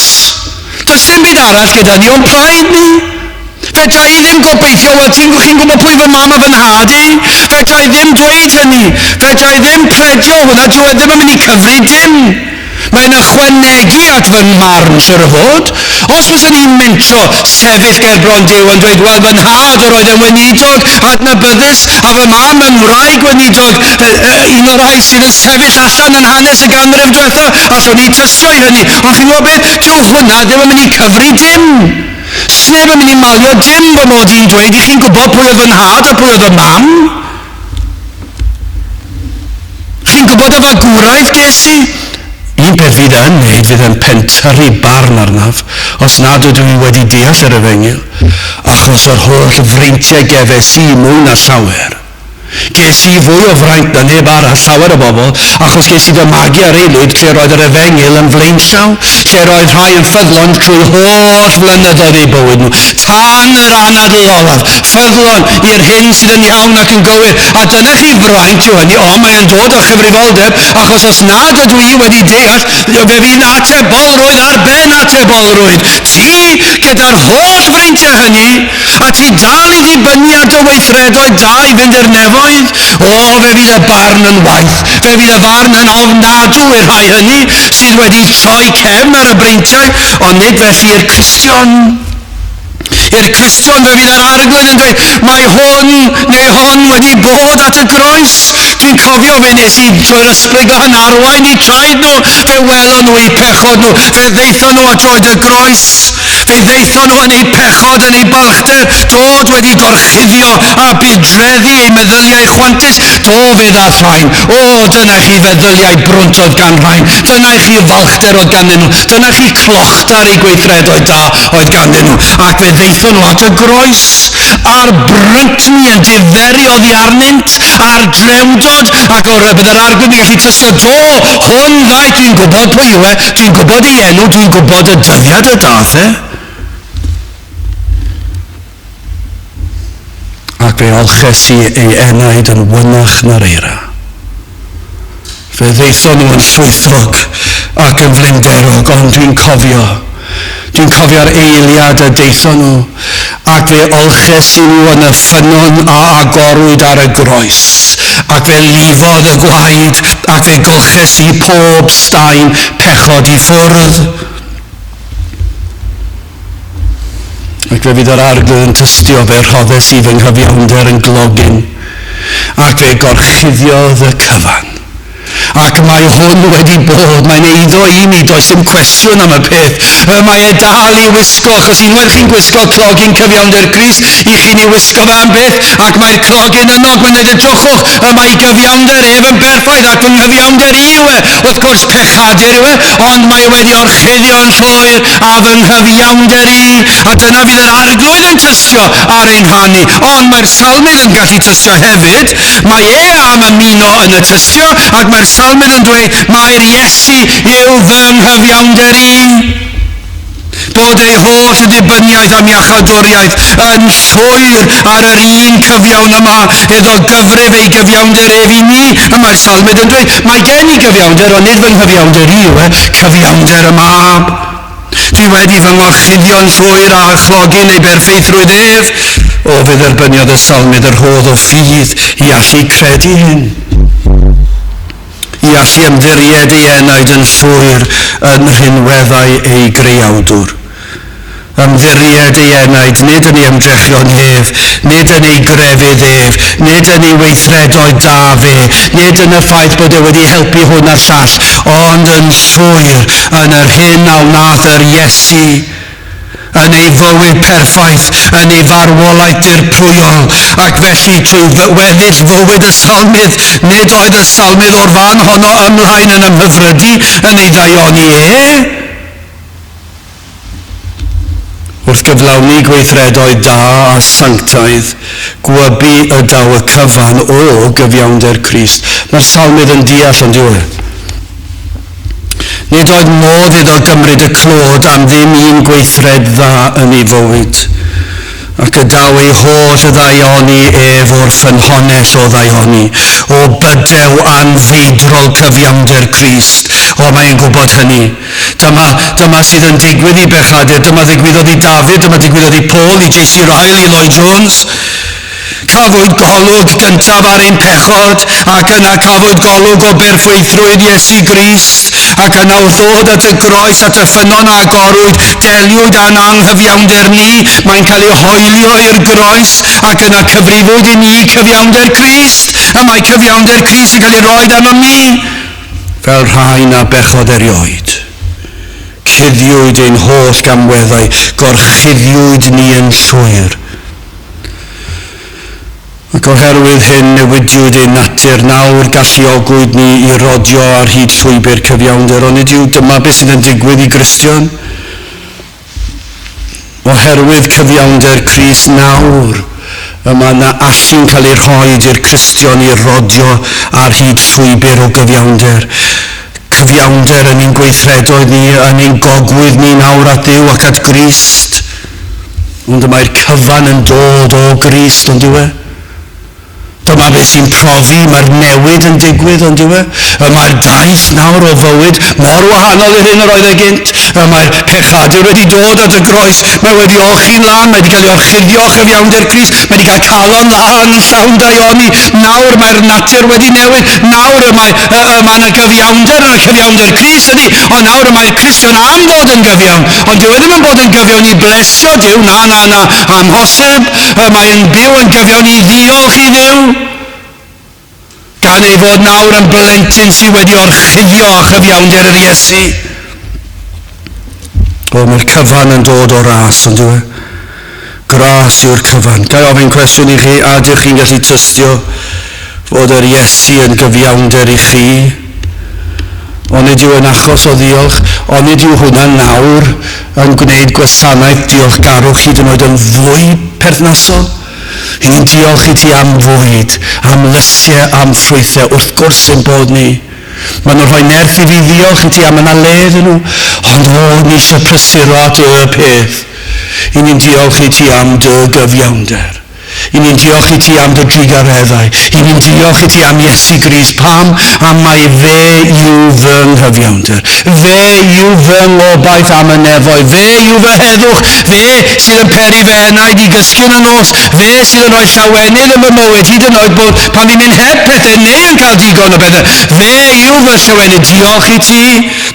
Does dim byd arall gyda ni o'n plaid ni. Fedra i ddim gobeithio, wel ti'n chi'n gwybod pwy fy mam a fy nhad i? Fedra i ddim dweud hynny. Fedra i ddim pledio hwnna, dyw e ddim yn mynd i cyfri dim. Mae'n ychwanegu at fy marn, siwr o fod. Os fyswn i'n mentro sefyll ger bron Duw yn dweud, wel, fy nhad yr oedd yn weinidog adnabyddus, a fy mam yn wraig weinidog, un o'r rhai sydd yn sefyll allan yn hanes y ganrif diwetha, allwn ni tystio i hynny. Ond chi'n gwybod beth? Dyw hwnna ddim yn mynd i cyfri dim. Sneb yn mynd i malio dim fy mod i'n dweud i chi'n gwybod pwy oedd fy nhad a pwy oedd fy mam. Chi'n gwybod y fagwraeth ges i? Un peth fydd yn wneud fydd yn pentyrru barn arnaf, os nad ydw i wedi deall yr efengyl, achos yr holl freintiau gefes i mwy na llawer. Ges i fwy o fraint na neb arall, llawer o bobl, achos ges i fy magu ar aelwyd lle roedd yr efengyl yn flaenllaw, lle roedd rhai yn ffyddlon trwy holl flynyddoedd eu bywyd nhw, tan yr anadl olaf, ffyddlon i'r hyn sydd yn iawn ac yn gywir. A dyna chi fraint yw hynny, ond mae e'n dod â chyfrifoldeb, achos os nad ydw i wedi deall, fe fydd atebolrwydd ar ben atebolrwydd. Ti, gyda'r holl freintiau hynny, a ti dal i ddibynnu ar dy weithredoedd da i fynd i'r nefoedd, o, fe fydd y barn yn waith. Fe fydd y farn yn ofnadw i'r rhai hynny sydd wedi troi cefn ar y breintiau, ond nid felly i'r Cristion. I'r Cristion fe fydd yr arglwydd yn dweud, mae hwn neu hon wedi bod at y groes. Dwi'n cofio fe nes i trwy'r ysbryd glân arwain i traed nhw, fe welon nhw eu pechod nhw, fe ddeithon nhw at droed y groes. Fe ddeithon nhw yn eu pechod, yn eu balchder, dod wedi gorchuddio a budreddu eu meddyliau chwantus. Do, fe ddath rhain. O, dyna chi feddyliau brwnt oedd gan rhain. Dyna chi falchder oedd ganddyn nhw. Dyna chi clochdar eu gweithredoedd da oedd ganddyn nhw. Ac fe ddeithon nhw at y groes, a'r bryntni yn diferu oddi arnynt, a'r drewdod, ac o'r bydd yr arglwydd yn gallu tystio, do, hwn ddaeth, dwi'n gwybod pwy yw e, dwi'n gwybod ei enw, dwi'n gwybod y dyddiad y dath e. Ac fe olches i ei enaid yn wynach na'r eira. Fe ddaethon nhw yn llwythog ac yn flinderog, ond dwi'n cofio, dwi'n cofio'r eiliad y daethon nhw, ac fe olches i nhw yn y ffynnon a agorwyd ar y groes, ac fe lifodd y gwaed, ac fe golches i pob staen pechod i ffwrdd. Ac fe fydd yr arglwydd yn tystio fe rhoddes i fy nghyfiawnder yn glogyn, ac fe gorchuddiodd y cyfan. Ac mae hwn wedi bod, mae'n eiddo i mi, does dim cwestiwn am y peth. Mae e dal i wisgo, achos unwaith chi'n gwisgo clogyn cyfiawnder Crist, i chi'n ei wisgo fe am byth, ac mae'r clogyn yno, ac mae'n dweud, edrychwch, y mae gyfiawnder ef yn berffaith, ac fy nghyfiawnder i yw e. Wrth gwrs, pechadur yw e, ond mae e wedi orchuddio'n llwyr a fy nghyfiawnder i. A dyna fydd yr Arglwydd yn tystio ar ein rhan ni. Ond mae'r salmydd yn gallu tystio hefyd. Mae e am ymuno yn y tystio, ac mae'r salmydd yn dweud, Mai'r Iesu yw fy nghyfiawnder i. Bod ei holl ddibyniaeth am iachawdwriaeth yn llwyr ar yr un cyfiawn yma, iddo gyfrif ei gyfiawnder ef i ni. Y mae'r salmydd yn dweud, Mae gen i gyfiawnder, ond nid fy nghyfiawnder i yw e, cyfiawnder y Mab. Dwi wedi fy ngorchuddio'n llwyr â chlogyn ei berffeithrwydd ef. O, fe dderbyniodd y salmydd y rhodd o ffydd i allu credu hyn, i allu ymddiried ei enaid yn llwyr yn rhinweddau ei Greawdwr. Ymddiried ei enaid nid yn ei ymdrechion ef, nid yn ei grefydd ef, nid yn ei weithredoedd da fe, nid yn y ffaith bod e wedi helpu hwn a'r llall, ond yn llwyr yn yr hyn a wnaeth yr Iesu yn ei fywyd perffaith, yn ei farwolaeth dirprwyol, ac felly trwy weddill fywyd y salmydd, nid oedd y salmydd o'r fan honno ymlaen yn ymhyfrydu yn ei ddaioni e. Wrth gyflawni gweithredoedd da a sanctaidd, gwybu y daw y cyfan o gyfiawnder Crist. Mae'r salmydd yn deall, on'd yw e? Nid oedd modd iddo gymryd y clod am ddim un gweithred dda yn ei fywyd, ac y daw ei holl ddaioni ef o'r ffynhonnell o ddaioni, o bydew anfeidrol cyfiawnder Crist. O, mae e'n gwybod hynny. Dyma, dyma sydd yn digwydd i bechadur, dyma ddigwyddodd i Dafydd, dyma digwyddodd i Paul, i J.C. Ryle, i Lloyd Jones. Cafwyd golwg gyntaf ar ein pechod, ac yna cafwyd golwg o berffeithrwydd Iesu Grist, ac yna wrth ddod at y groes, at y ffynnon a agorwyd, deliwyd â'n anghyfiawnder ni, mae'n cael ei hoelio i'r groes, ac yna cyfrifwyd i ni cyfiawnder Crist, y mae cyfiawnder Crist yn cael ei roed arnom ni. Fel rhai na bechod erioed. Cuddiwyd ein holl gamweddau, gorchuddiwyd ni yn llwyr. Ac oherwydd hyn newidiwyd ein natur, nawr galluogwyd ni i rodio ar hyd llwybr cyfiawnder. Onid yw dyma beth sydd yn digwydd i Gristion? Oherwydd cyfiawnder Crist nawr, y mae yna allu'n cael ei rhoid i'r Cristion i rodio ar hyd llwybr o gyfiawnder. Cyfiawnder yn ein gweithredoedd ni, yn ein gogwydd ni nawr at Dduw ac at Grist. Ond y mae'r cyfan yn dod o Grist, ond yw e? Dyma beth sy'n profi, mae'r newid yn digwydd, ond yw e? Y mae'r daith nawr o fywyd mor wahanol i'r hyn yr oedd e gynt. Y mae'r pechadur wedi dod at y groes, mae wedi olchi'n lân, mae wedi cael ei orchuddio â chyfiawnder Crist, mae wedi cael calon lân yn llawn daioni. Nawr mae'r natur wedi newid, nawr y mae, y, y mae yna gyfiawnder yn y cyfiawnder Crist ydy, ond nawr y mae'r Cristion am fod yn gyfiawn, ond dyw e ddim yn bod yn gyfiawn i blesio Duw, na, na, na, amhosib, y mae'n byw yn gyfiawn i ddiolch i Dduw, gan ei fod nawr yn blentyn sydd wedi orchuddio â chyfiawnder yr Iesu. O, mae'r cyfan yn dod o ras, ond yw e? Gras yw'r cyfan. Ga i ofyn cwestiwn i chi, a ydych chi'n gallu tystio fod yr Iesu yn gyfiawnder i chi? Onid yw yn achos o ddiolch? Onid yw hwnna nawr yn gwneud gwasanaeth diolchgarwch hyd yn oed yn fwy perthnasol? I ni'n diolch i ti am fwyd, am lysiau, am ffrwythau, wrth gwrs ein bod ni. Maen nhw'n rhoi nerth i fi ddiolch i ti am yna le iddyn nhw. Ond o, ni eisiau prysuro at y peth. I ni'n diolch i ti am dy gyfiawnder. I ni'n diolch i ti am dy drugareddau. I ni'n diolch i ti am Iesu Grist. Pam? Am mai fe yw fy nghyfiawnder. Fe yw fy ngobaith am y nefoedd. Fe yw fy heddwch. Fe sydd yn peri fy enaid i gysgu yn y nos. Fe sydd yn rhoi llawenydd yn fy mywyd, hyd yn oed bod pan fi'n mynd heb pethau neu yn cael digon o bethau. Fe yw fy llawenydd. Diolch i ti.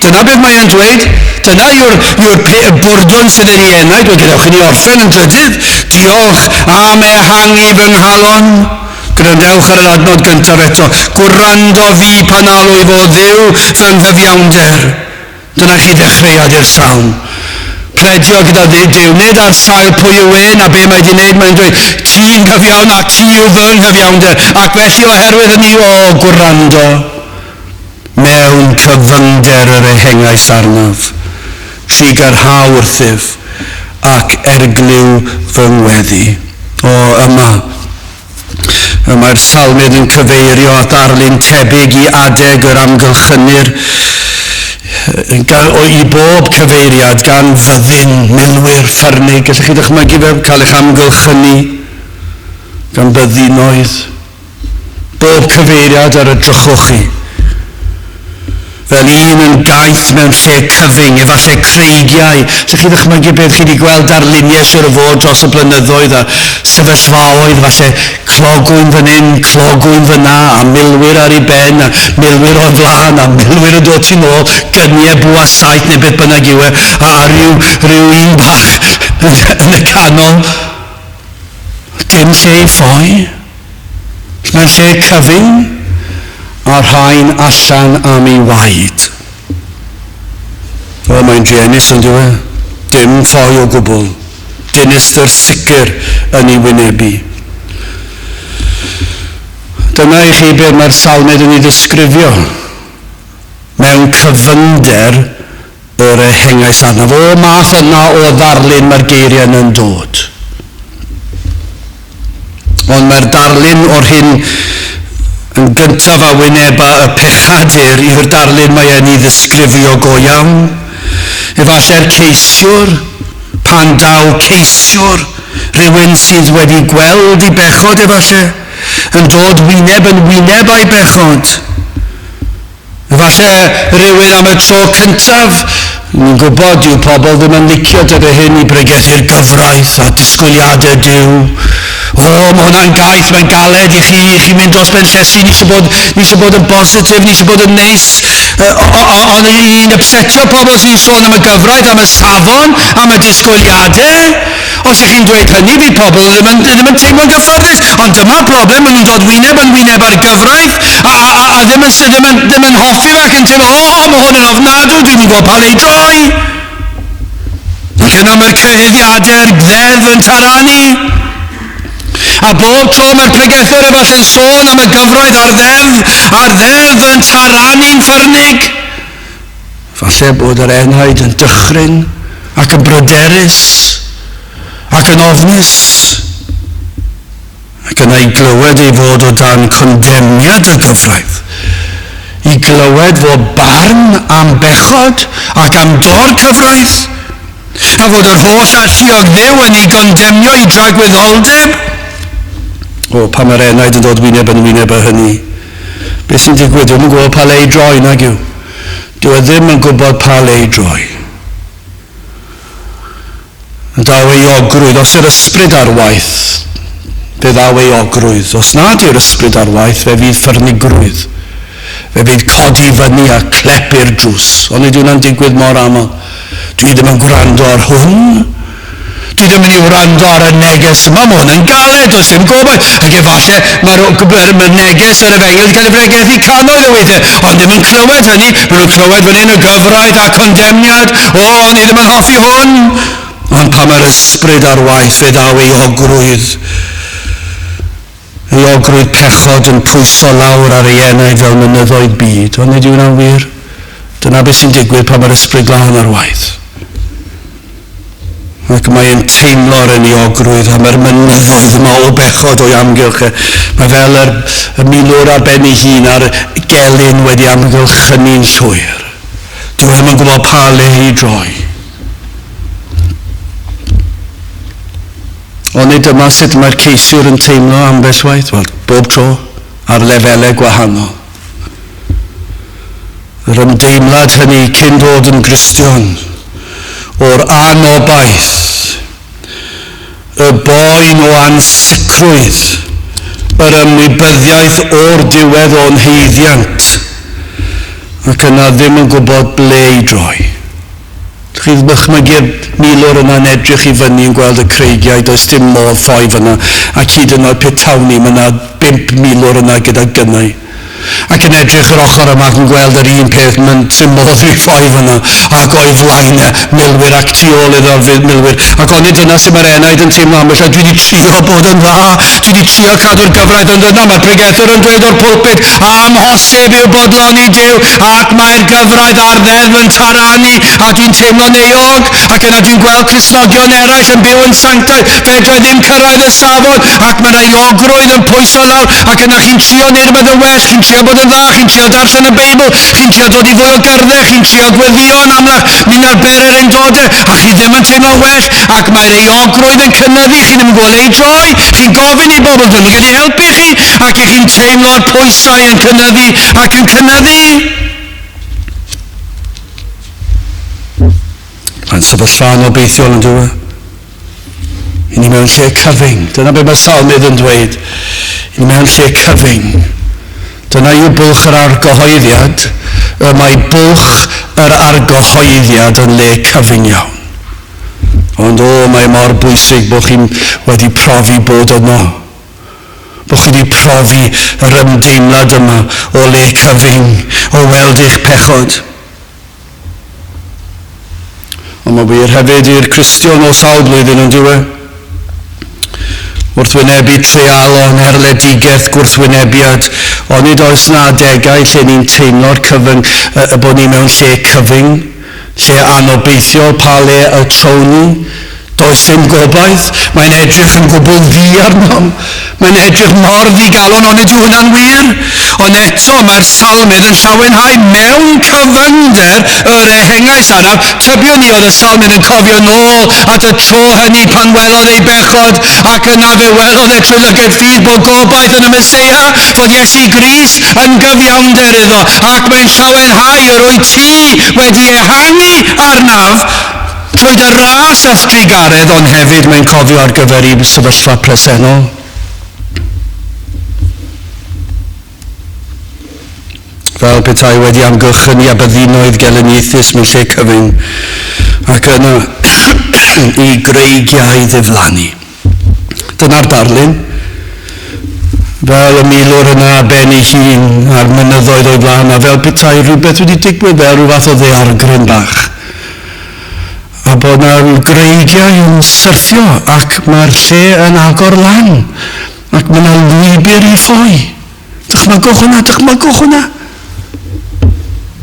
Dyna beth mae e'n dweud. Dyna yw'r yw'r pe, y bwrdwn sydd yn ei enaid. Wel, gadewch i ni orffen yn drydydd. Diolch am ehangu fy nghalon. Gwrandewch ar yr adnod gyntaf eto. Gwrando fi pan alw i fod Dduw fy nghyfiawnder. Dyna chi ddechreuad i'r salm. Pledio gyda Duw, nid ar sail pwy yw e na be mae wedi wneud, mae'n dweud, ti'n gyfiawn a ti yw fy nghyfiawnder. Ac felly oherwydd hynny, o, gwrando mewn cyfyngder yr ehengais arnaf, trugarhau wrthyf ac erglyw fy ngweddi. O, yma, y mae'r salmydd yn cyfeirio at ddarlun tebyg i adeg yr amgylchynir i bob cyfeiriad gan fyddin milwyr ffyrnig. Gallwch chi ddychmygu fe cael eich amgylchynu gan byddinoedd. Bob cyfeiriad ar y drychwch chi. Fel un yn gaeth mewn lle cyfyng, efallai creigiau. Lle chi ddychmygu beth chi wedi gweld darluniau siwr o fod dros y blynyddoedd a sefyllfaoedd, falle clogwyn fan hyn, clogwyn fan na, a milwyr ar ei ben, a milwyr o'r flaen, a milwyr yn dod tu nôl, gyniau bwa saith neu beth bynnag yw e, a rhyw un bach yn y canol. Dim lle i ffoi. Mae'n lle cyfyng, a rhain allan am ei waed. O, mae'n druenus yn dyw e. Dim ffoi o gwbl. Dinistr sicr yn ei wynebu. Dyna i chi beth mae'r salmydd yn ei ddisgrifio. Mewn cyfyngder yr ehengais arnaf. O math yna o ddarlun mae'r geiriau yn dod. Ond mae'r darlun o'r hyn yn gyntaf a wyneba y pechadur yw'r darlun mae e'n ei ddisgrifio go iawn. Efallai'r ceisiwr, pan daw ceisiwr, rhywun sydd wedi gweld ei bechod efallai, yn dod wyneb yn wyneb a'i bechod. Efallai rhywun am y tro cyntaf, ni'n gwybod dyw pobl ddim yn licio dydy hyn i bregethu'r gyfraith a disgwyliadau Duw. O, mae hwnna'n gaeth, mae'n galed i chi mynd dros ben llestri, ni eisiau bod yn bositif, ni eisiau bod yn neis. Ond i'n upsetio pobl sy'n sôn am y gyfraith, am y safon, am y disgwyliadau. Os ych chi'n dweud hynny, fydd pobl ddim yn teimlo'n gyffyrddus. Ond dyma'r broblem, maen nhw'n dod wyneb yn wyneb ar gyfraith, a ddim yn hoffi fe ac yn teimlo, o, mae hwn yn ofnadw, dwi'n gwybod pa le i droi. Ac yna mae'r cyhuddiadau'r ddeddf yn taranu. A bob tro mae'r pregethwr efallai'n sôn am y gyfraith a'r ddeddf yn taranu'n ffyrnig. Falle bod yr enaid yn dychryn ac yn bryderus ac yn ofnus. Ac yna i glywed ei fod o dan condemniad y gyfraith. I glywed fod barn am bechod ac am dor cyfraith. A fod yr holl alluog Dduw yn ei gondemnio i dragwyddoldeb. O, pan mae'r enaid yn dod wyneb yn wyneb â hynny. Beth sy'n digwydd? Dwi'm yn gwybod pa le i droi, nag yw. Dyw e ddim yn gwybod pa le i droi. Yn daw euogrwydd, os yw'r ysbryd ar waith, fe ddaw euogrwydd. Os nad yw'r ysbryd ar waith, fe fydd ffyrnigrwydd. Fe fydd codi fyny a clep i'r drws. Ond nid yw'n digwydd mor aml. Dwi ddim yn gwrando ar hwn. Dwi ddim yn ei wrando ar y neges yma, mae hwn yn galed, does dim gobaith. Ac efallai mae'r neges yr efengyl wedi cael ei bregethu cannoedd o weithiau, ond ddim yn clywed hynny. Maen nhw'n clywed fan hyn y gyfraith a condemniad. O, ni ddim yn hoffi hwn. Ond pan mae'r ysbryd ar waith, fe ddaw euogrwydd. Euogrwydd pechod yn pwyso lawr ar ei enaid fel mynyddoedd byd. Ond nid yw hwnna'n wir. Dyna beth sy'n digwydd pan mae'r ysbryd glân ar waith. Ac mae'n teimlo'r euogrwydd a mae'r mynyddoedd yma o bechod o'i amgylch. Mae fel y milwr ar ben ei hun a'r gelyn wedi amgylchynu'n llwyr. Dyw e ddim yn gwybod pa le i droi. Ond nid dyma sut mae'r ceisiwr yn teimlo ambell waith, wel, bob tro, ar lefelau gwahanol. Yr ymdeimlad hynny cyn dod yn Gristion, o'r anobaith, y boen o ansicrwydd, yr ymwybyddiaeth o'r diwedd o'n haeddiant, ac yna ddim yn gwybod ble i droi. Chi'n dychmygu'r milwr yna'n edrych i fyny yn gweld y creigiau, does dim modd ffoi fyna, ac hyd yn oed petawn ni, mae yna 5 milwr yna gyda gynnau. Ac yn edrych yr ochr yma ac yn gweld yr un peth, mae'n dim modd i ffoi fyna, ac o'i flaen e, milwyr ac tu ôl iddo milwyr. Ac onid dyna sy'n mae'r enaid yn teimlo ambell dwi wedi trio bod yn dda, dwi wedi trio cadw'r gyfraith yn dda. Mae'r pregethwr yn dweud o'r pulpit, amhosib yw bodloni Duw, ac mae'r gyfraith a'r ddeddf yn taranu, a dwi'n teimlo'n euog, ac yna dwi'n gweld Cristnogion eraill yn byw yn sanctaidd, fedra i ddim cyrraedd y safon, ac mae'r euogrwydd yn pwyso lawr, ac yna chi'n trio neud rhywbeth yn well, chi'n trio bod yn dda, chi'n trio darllen y Beibl, chi'n trio dod i fwy o gyrddau, chi'n trio gweddïo yn amlach, mynd ar bererindodau, a chi ddim yn teimlo'n well, ac mae'r euogrwydd yn cynyddu, chi ddim yn gwybod le i droi, chi'n gofyn i bobl, ddim yn gallu helpu chi, ac i chi'n teimlo'r pwysau yn cynyddu ac yn cynyddu. Mae'n sefyllfa anobeithiol yn dyw e? I ni mewn lle cyfyng. Dyna beth mae Salmydd yn dweud. I ni mewn lle cyfyng. Dyna yw bwlch yr argyhoeddiad. Y mae bwlch yr argyhoeddiad yn le cyfyng iawn. Ond o, mae mor bwysig bod chi'n wedi profi bod yno. Bod chi wedi profi yr ymdeimlad yma o le cyfyng, o weld eich pechod. Ond mae wir hefyd i'r Cristion o sawl blwyddyn yn dyw e. Wrthwynebu treialon, erledigaeth, gwrthwynebiad, onid oes na adegau lle ni'n teimlo'r cyfyng, y bod ni mewn lle cyfyng, lle anobeithiol, pa le y trown ni? Does dim gobaith, mae'n edrych yn gwbl ddu arnom. Mae'n edrych mor ddigalon, ond yw hwnna'n wir? Ond eto mae'r salmydd yn llawenhau mewn cyfyngder yr ehengais araf. Tybiwn ni oedd y salmydd yn cofio nôl at y tro hynny pan welodd ei bechod, ac yna fe welodd e trwy lygad ffydd bod gobaith yn y Meseia, fod Iesu Grist yn gyfiawnder iddo, ac mae'n llawenhau yr wyt ti wedi ehangu arnaf trwy dy ras a'th drugaredd, ond hefyd mae'n cofio ar gyfer ei sefyllfa presennol. Fel petai wedi amgylchynu a byddinoedd gelyniaethus mewn lle cyfyng, ac yna i greigiau ddiflannu. Dyna'r darlun. Fel y milwr yna ar ben ei hun a'r mynyddoedd o'i flaen, a fel petai rhywbeth wedi digwydd fel rhyw fath o ddaeargryn bach. A bod na'r greigiau yn syrthio ac mae'r lle yn agor lan ac mae yna lwybr i ffoi. Dychmygwch hwnna, dychmygwch hwnna.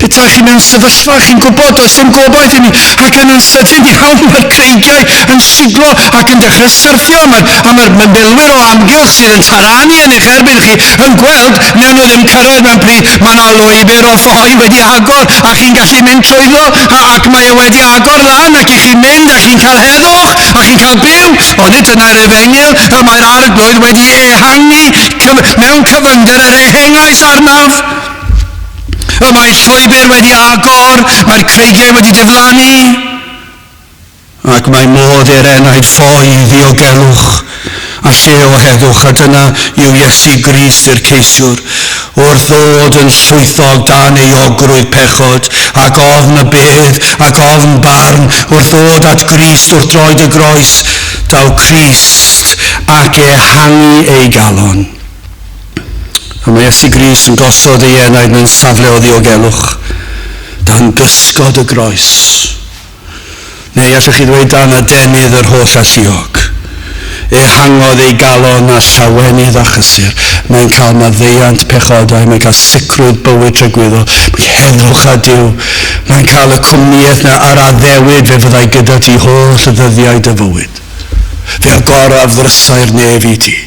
Petai chi mewn sefyllfa, chi'n gwybod, does dim gobaith i mi, ac yna'n sydyn iawn mae'r creigiau yn siglo ac yn dechrau syrthio, a mae'r milwyr o amgylch sydd yn taranu yn eich erbyn chi yn gweld, newn nhw ddim cyrraedd mewn pryd, mae yna lwybr o ffoi wedi agor, a chi'n gallu mynd trwyddo, ac mae e wedi agor lan, ac i chi'n mynd, a chi'n cael heddwch, a chi'n cael byw, ond nid dyna'r efengyl, y mae'r arglwydd wedi ehangu mewn cyfyngder yr ehengais arnaf. Y mae llwybr wedi agor, mae'r creigiau wedi diflannu, ac mae modd i'r enaid ffoi i ddiogelwch a lle o heddwch, a dyna yw Iesu Grist i'r ceisiwr, wrth ddod yn llwythog dan euogrwydd pechod, ac ofn y bedd, ac ofn barn, wrth ddod at Grist wrth droed y groes, daw Crist ac ehangu ei galon. A mae Iesu Grist yn gosod ei enaid mewn safle o ddiogelwch, dan gysgod y groes. Neu allwch chi ddweud dan adenydd yr holl alluog. Ehangodd ei galon a llawenydd a chysur. Mae'n cael maddeuant pechodau, mae'n cael sicrwydd bywyd tragwyddol, mae'n heddwch â Duw. Mae'n cael y cwmnïaeth na a'r addewid fe fyddai gyda ti holl y ddyddiau dy fywyd. Fe agoraf ddrysau'r nef i ti.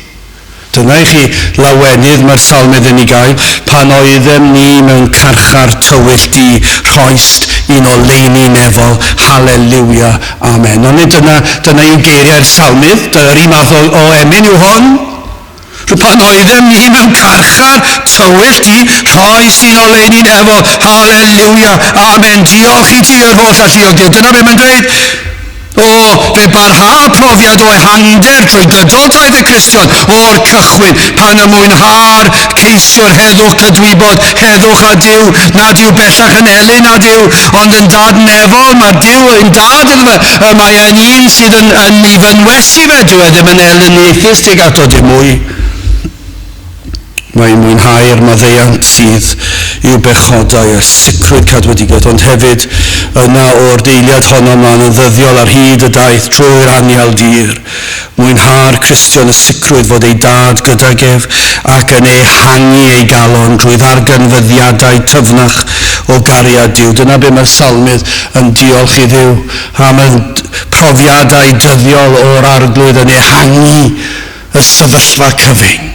Dyna i chi lawenydd mae'r salmydd yn ei gael, pan oeddem ni mewn carchar tywyll du, rhoist un oleuni nefol, haleliwia, amen. Ond nid dyna, dyna yw geiriau'r salmydd, dyna'r un math o, o emyn yw hon. Pan oeddem ni mewn carchar tywyll du, rhoist un oleuni nefol, haleliwia, amen. Diolch i ti yr holl alluog Duw. Dyna beth mae'n dweud. O, fe barha profiad o ehangder trwy gydol taith y Cristion o'r cychwyn, pan y mwynha'r ceisio'r heddwch cydwybod, heddwch a Duw, nad yw bellach yn elyn a Duw, ond yn dad nefol, mae Duw yn dad iddo fe, y mae e'n un sydd yn ei fynwesu fe, dyw e ddim yn elyniaethus tuag ato dim mwy. Mae'n mwynhau'r maddeuant sydd i'w bechodau a sicrwydd cadwedigaeth, ond hefyd yna o'r deiliad honno mlaen yn ddyddiol ar hyd y daith trwy'r anial dir. Mwynhau'r Cristion y sicrwydd fod ei dad gydag ef ac yn ehangu ei galon drwy ddarganfyddiadau tyfnach o gariad Duw. Dyna be mae'r salmydd yn diolch i Dduw am y profiadau dyddiol o'r arglwydd yn ehangu y sefyllfa cyfyng.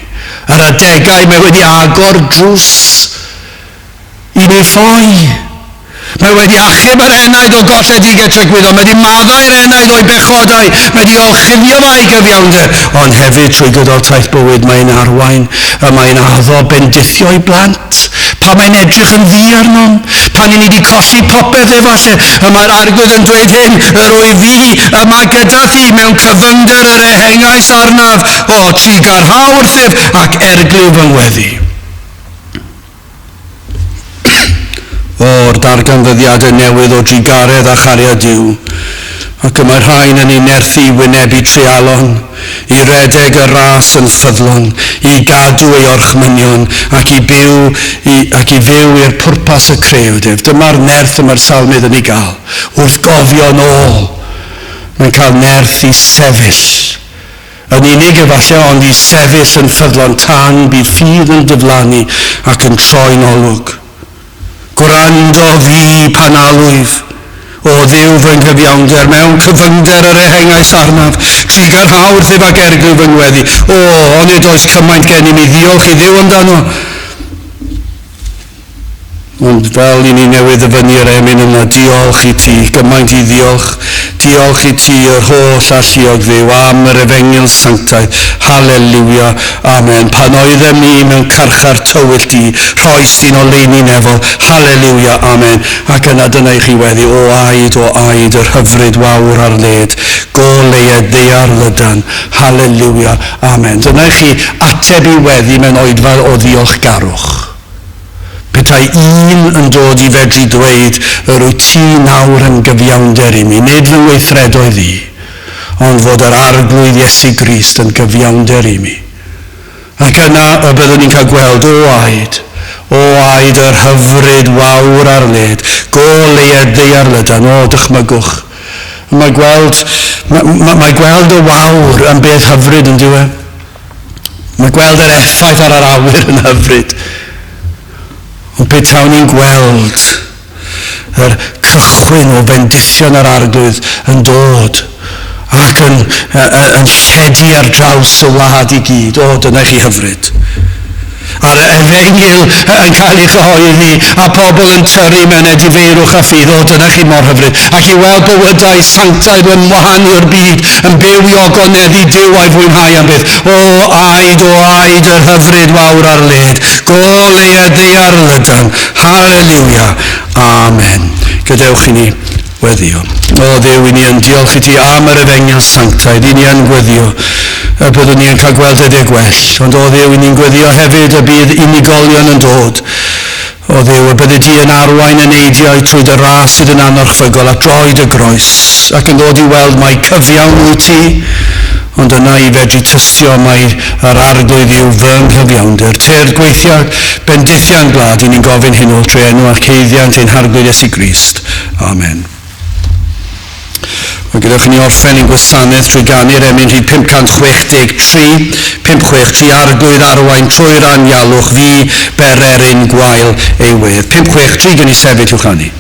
Ar adegau mae wedi agor drws i ni ffoi. Mae wedi achub yr enaid o golledigaeth tragwyddol. Mae wedi maddau'r enaid o'i bechodau. Mae wedi orchuddio fe a'i gyfiawnder. Ond hefyd trwy gydol taith bywyd mae'n arwain a mae'n addo bendithio ei blant. Pan mae'n edrych yn ddu arnom, pan i ni wedi colli popeth efallai, y mae'r arglwydd yn dweud hyn, yr wyf fi yma gyda thi mewn cyfyngder yr ehengais arnaf, o, trugarha wrthyf ac erglyw fy ngweddi. O'r darganfyddiadau newydd o drugaredd a chariad Duw, ac y mae'r rhain yn ei nerthu i wynebu treialon, i redeg y ras yn ffyddlon, i gadw ei orchmynion, ac i byw, ac i fyw i'r pwrpas y crëwyd ef. Dyma'r nerth y mae'r salmydd yn ei gael. Wrth gofio yn ôl, mae'n cael nerth i sefyll. Yn unig efallai, ond i sefyll yn ffyddlon tan bydd ffydd yn diflannu ac yn troi'n olwg. Gwrando fi pan alwyf, o Dduw fy nghyfiawnder, mewn cyfyngder yr ehengais arnaf, trugarha wrthyf ac erglyw fy ngweddi. O, onid oes cymaint gennym i ddiolch i Dduw amdano? Ond fel i ni newydd ddyfynnu'r emyn yna, diolch i ti, gymaint i ddiolch, diolch i ti yr holl alluog Dduw am yr efengyl sanctaidd. Haleliwia, amen. Pan oeddem ni mewn carchar tywyll di, rhoes di'n oleuni nefol. Haleliwia, amen. Ac yna dyna i chi weddi, o aed, o aed, yr hyfryd wawr ar led, goleued ddaear lydan. Haleliwia, amen. Dyna i chi ateb i weddi mewn oedfa o ddiolchgarwch. Petai un yn dod i fedru dweud, yr wyt ti nawr yn gyfiawnder i mi, nid fy ngweithredoedd i, ond fod yr Arglwydd Iesu Grist yn gyfiawnder i mi. Ac yna y byddwn ni'n cael gweld, o aed, o aed yr hyfryd wawr ar led, goleued ddaear lydan, o dychmygwch. Mae gweld, mae, mae gweld y wawr yn beth hyfryd yn dyw e. Mae gweld yr effaith ar yr awyr yn hyfryd. Ond petawn ni'n gweld yr cychwyn o fendithion yr arglwydd yn dod ac yn lledu ar draws y wlad i gyd. O, dyna chi hyfryd. A'r efengyl yn cael ei chyhoeddi a pobl yn tyrru mewn edifeirwch a ffydd. O, dyna chi mor hyfryd. Ac i weld bywydau sanctaidd yn wahanu o'r byd, yn byw i ogoneddu Duw a'i fwynhau am byth. O, aed, o aed yr hyfryd wawr ar led. Goleued ddaear lydan. Haleliwia. Amen. Gadewch i ni weddio. O Dduw, i ni yn diolch i ti am yr efengyl sanctaidd, i ni yn gweddio y byddwn ni yn cael gweld dyddiau gwell. Ond o Dduw, i ni'n gweddio hefyd y bydd unigolion yn dod. O Dduw, y byddi di yn arwain y neidiau trwy dy ras sydd yn anorchfygol a droed y groes, ac yn dod i weld mai cyfiawn wyt ti, ond yna i fedru tystio mai yr arglwydd yw fy nghyfiawnder. Tyrd gweithia bendithia'n gwlad, i ni'n gofyn hyn oll trwy enw ac haeddiant ein Harglwydd Iesu Grist. Amen. Wel, gadewch i ni orffen ein gwasanaeth trwy ganu'r emyn rhif 563, 563, Arglwydd arwain trwy'r anialwch fi bererin gwael ei wedd. 563, gwn i sefyll i'w chanu.